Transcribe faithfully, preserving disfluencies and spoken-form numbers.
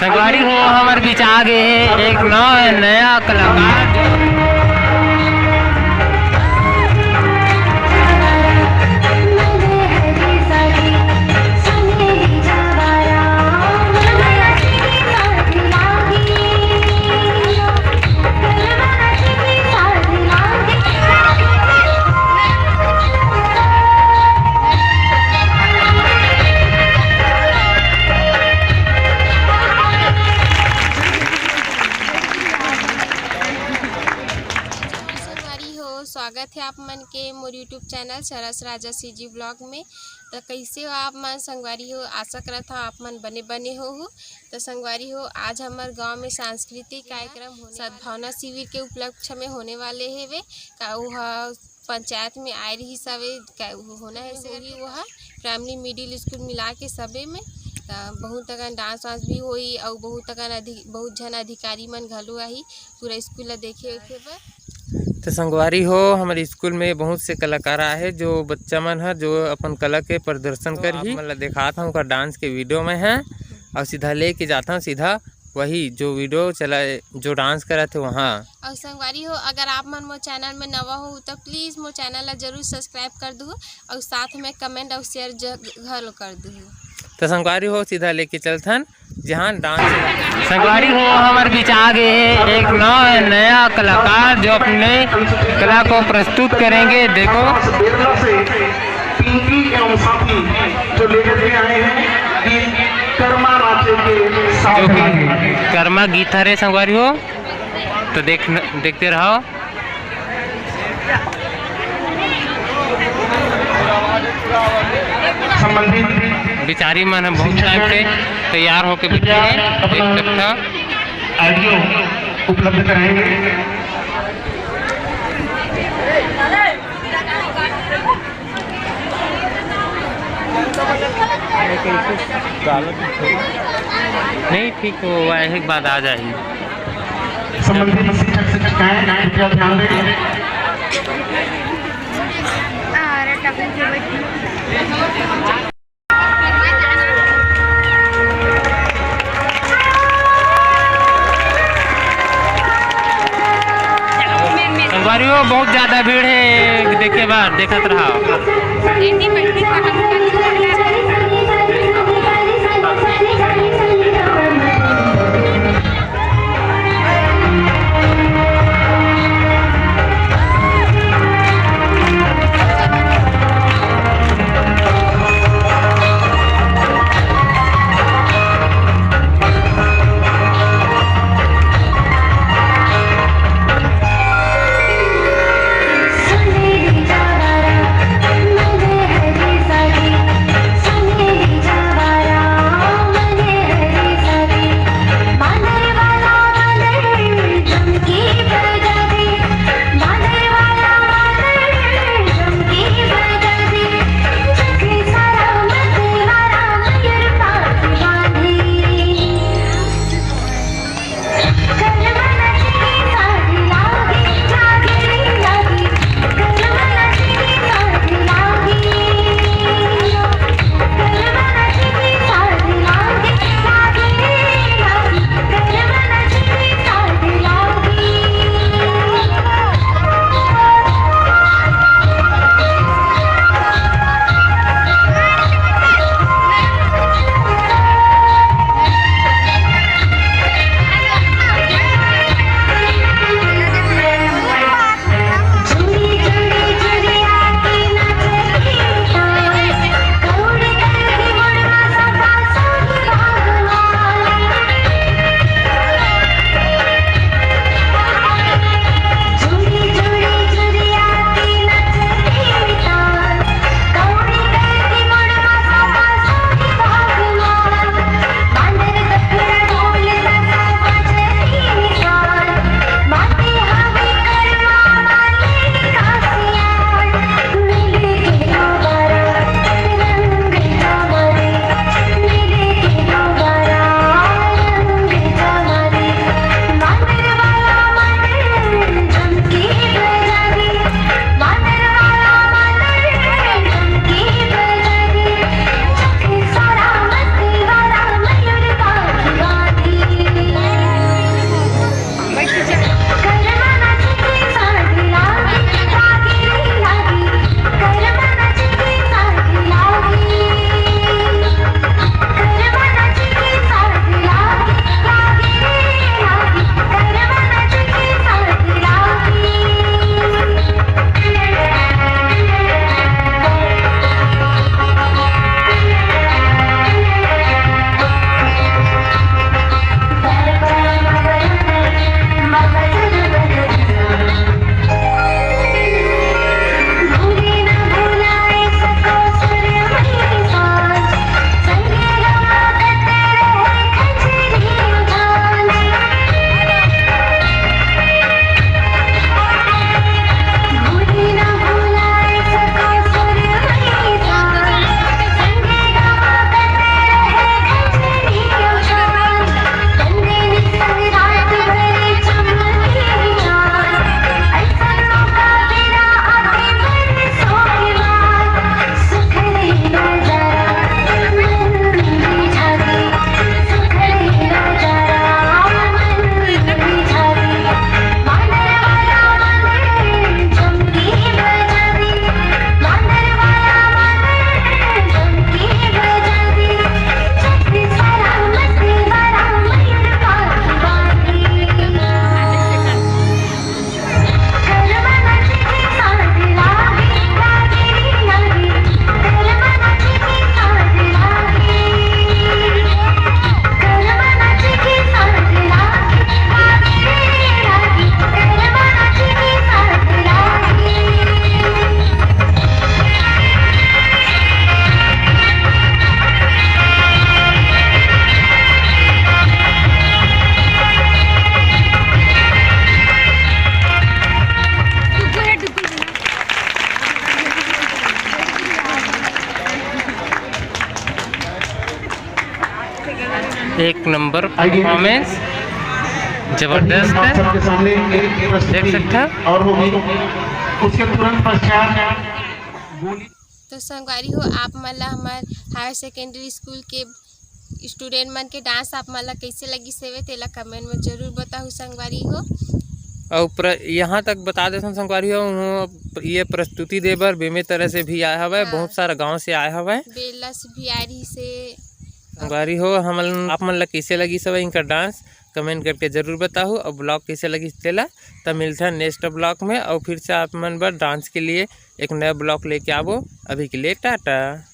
संगवारी हो, हमर बीच आ गे हे एक नवा नया कलाकार। संगवारी हो, स्वागत है आप मन के मोर YouTube चैनल सरस राजा सीजी ब्लॉग में। तो कैसे हो आप मन संगवारी हो? आशा करत हूँ आप मन बने बने हो। तो संगवारी हो, आज हमर गांव में सांस्कृतिक कार्यक्रम होने सद्भावना शिविर के उपलक्ष्य में होने वाले हेवे। का वो ह पंचायत में आए रहिस हवे, का वो होना है, वही वो ह प्राइमरी मिडिल स्कूल मिला के सबे में। त बहुत अकन डांस वांस भी होई, अउ बहुत अकन अधि-, बहुत झन अधिकारी मन घलो आही पूरा स्कूल ला देखे उखे बर। तो संगवारी हो, हमर स्कूल में बहुत से कलाकार आहे, जो बच्चा मन ह जो अपन कला के प्रदर्शन तो करही। आप मन ला देखात हूँ ओकर डांस के वीडियो में है, और सीधा लेके जाता हूँ सीधा वही जो वीडियो चला, जो डांस करत हे वहाँ। और संगवारी हो, अगर आप मन मोर चैनल में नवा हो तो प्लीज मोर चैनल ला जरूर सब्सक्राइब कर दू, और साथ में कमेंट और शेयर ज-, घलो कर दू। तो संगवारी हो, सीधा लेके चलथन जहाँ डांस। संगवारी हो, हमर बीच आ गे हे एक नवा नया कलाकार, जो अपने कला को प्रस्तुत करेंगे। देखो, बेरला से पिंकी एवं साथी जो लेकर के आए हैं गीत कर्मा नाचे के साथ जो कि में। कर्मा गीत हरे संगवारी हो, तो देख, देखते रहो। संबंधित बिचारी मन ह बहुत टाइम से तैयार होके बैठे हैं, देख सकता। ऑडियो उपलब्ध कराएंगे। नहीं, ठीक हो, वह एक बाद आ जाही। संबंधित शिक्षक शिक्षिकाएं कृपया ध्यान दें। संगवारी हो, बहुत ज्यादा भीड़ है, देखे बार देखत रहा। एक नंबर परफॉर्मेंस, जबरदस्त है। सबके सामने एक प्रस्तुति देख सकते हैं। और होगी, उसके तुरंत पश्चात गोली। तो संगवारी हो, आप मन ला हमर हायर सेकेंडरी स्कूल के स्टूडेंट मन के डांस आप मन ला कैसे लगिस हवे, तेला कमेंट में जरूर बताहू संगवारी हो। और प्र-, यहाँ तक बता देथन संगवारी हो, उहों ये प्रस्तुति दे बर बेमे तरह से भी आए हवय, हाँ। बहुत सारा गांव से आए हवय। बेला से भी आए रहिस हे। संगवारी हो, हमन, आप मन ला कैसे लगिस हवय इनकर डांस, कमेंट करके जरूर बताहू। और ब्लॉग कैसे लगिस तेला, त मिलथन नेक्स्ट ब्लॉग में। और फिर से आप मन बर डांस के लिए एक नया ब्लॉग लेके आबो। अभी के लिए टाटा।